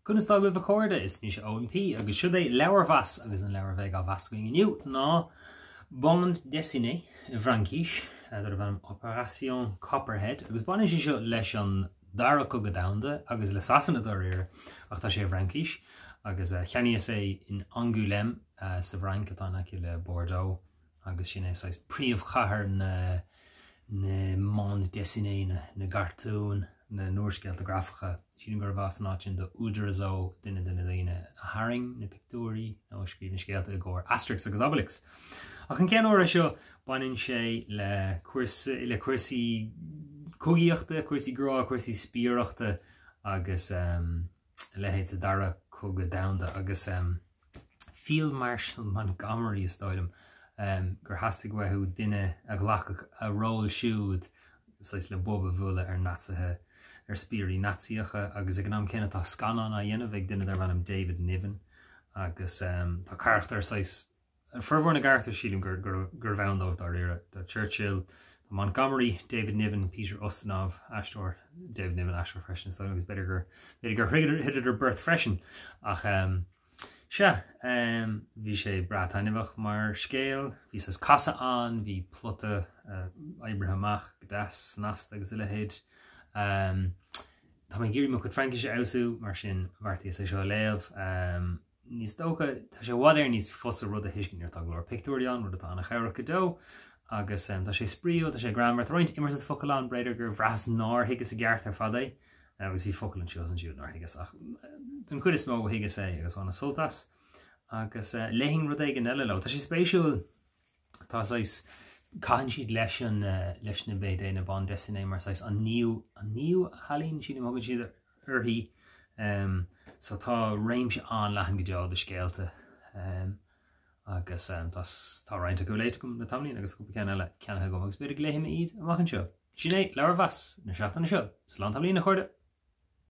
Conas tá agaibh a chairde? Is mise Eoin P agus seo é Leabharmheas agus an leabhar a bheidh á mheas againn inniu ná Bande Dessinée i bhFraincís darb ainm Opération Copperhead agus baineann sé seo leis an Dara Cogadh Domhanda agus le Sasana dáiríre ach tá sé i bhFraincís agus cheannaíos é in Angoulême sa bhFrainc atá in aice le Bordeaux. agus sin é saghas príomhchathair na na mbande dessinée, na gcartún, na n-úrscéalta grafacha. Sílim gurbh as an áit sin do Uderzo, duine de na daoine a tharraing na pictiúirí nó a scríobh na scéalta i gcomhair Asterix agus Obelix. Ach an ceann áirithe seo, baineann sé le cúrsaí, le cúrsaí cogaíochta, cúrsaí grá, cúrsaí spiaireachta agus a leithéid sa Dara Cogadh Domhanda agus Field Marshal Montgomery is dóigh liom gur theastaigh uathu duine a ghlacfadh a ról siúd saghas le bob a bhualadh ar Naitsithe, ar spiairí Naitsíocha agus ag an am céanna tá scannán á dhéanamh ag duine darbh ainm David Niven agus tá carachtar saghas Formhór na gcarachtar sílim gurbh ann dóibh dáiríre. Tá Churchill, tá Montgomery, David Niven, Peter Ustinov, aisteoir, David Niven, aisteoir freisin is dóigh liom agus b'fhéidir gur b'fhéidir gur throideadar beirt freisin. Ach sea, bhí sé breá taitneamhach mar scéal, bhí saghas casadh ann, bhí plota oibrithe amach go deas snasta agus a leithéid. Tá mé ag iarraidh mo chuid Fraincise a fheabhsú, mar sin bheartaíos é seo a léamh. Is dócha, tá sé i bhfad Éireann níos fusa rud a thuiscint nuair atá go leor pictiúirí ann, rud atá an-chabhrach go deo. Agus tá sé spraíúil, tá sé greannmhar, tá roinnt imeartas focal ann, b'fhéidir gur bhraitheas nár thuigeas i gceart ar fad é, agus bhí focal anseo is ansiúd nár thuigeas, ach den chuid is mó thuigeas é agus bhaineas sult as. Agus léifinn rud éigin eile leo. Tá sé spéisiúil. Tá saghas, caitheann siad leis an, leis na BD, na bandes dessinées mar saghas an naoú, an naoú healaín, sílim a thugann siad uirthi. So tá réimse an-leathan go deo de scéalta agus tá, tá roinnt acu léite agam le tamaillín agus cúpla ceann eile ceannaithe agam agus b'fhéidir go léifidh mé iad amach anseo. Sin é leabharmheas na seachtaine seo. Slán tamaillín a chairde!